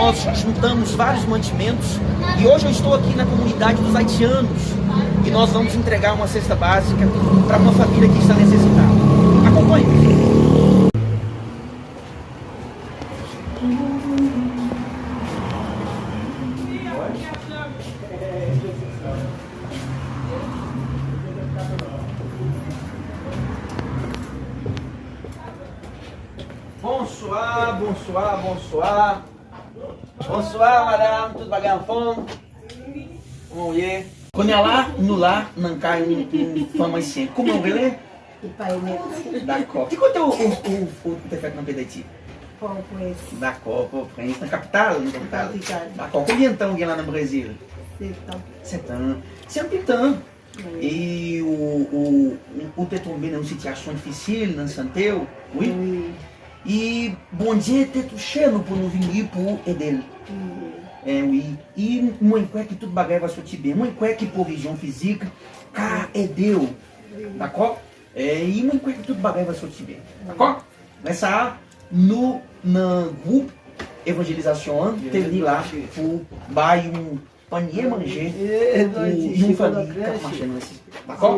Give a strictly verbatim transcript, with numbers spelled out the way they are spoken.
Nós juntamos vários mantimentos e hoje eu estou aqui na comunidade dos haitianos e nós vamos entregar uma cesta básica para uma família que está necessitada. Acompanhe. Bonsoir, bonsoir, bonsoir. Bonswa, madanm. Tout bagay anfòm? Kòman w ye? Kounye a la, nou la nan kay yon, yon fanm ayisyen. Kòman w rele? Epaynèt. Dakò. Ki kote ou, ou, ou, ou te fèt nan peyi Dayiti? Pòtoprens. Dakò, Pòtoprens. Nan kapital? Nan kapital. Kapital. Dakò. Konbyen tan ou gen la nan Brezil? Sèt an. Sèt an. Se anpil tan. E ou, ou, ou te tonbe nan yon sitiyasyon difisil nan sante w, wi. Wi. E Bondye te touche nou pou nou vini pou ede l. Wi. E wi. E mwen kwè ke tout bagay va soti byen. Mwen kwè ke pwovizyon fizik ka ede w. Wi. Dakò? E mwen kwè ke tout bagay va soti byen. Wi. Dakò? Lè sa a, nou nan gwoup evanjelizasyon an, te vini la pou bay yon panye manje pou yon fanmi k ap mache nan nesesite. Dakò?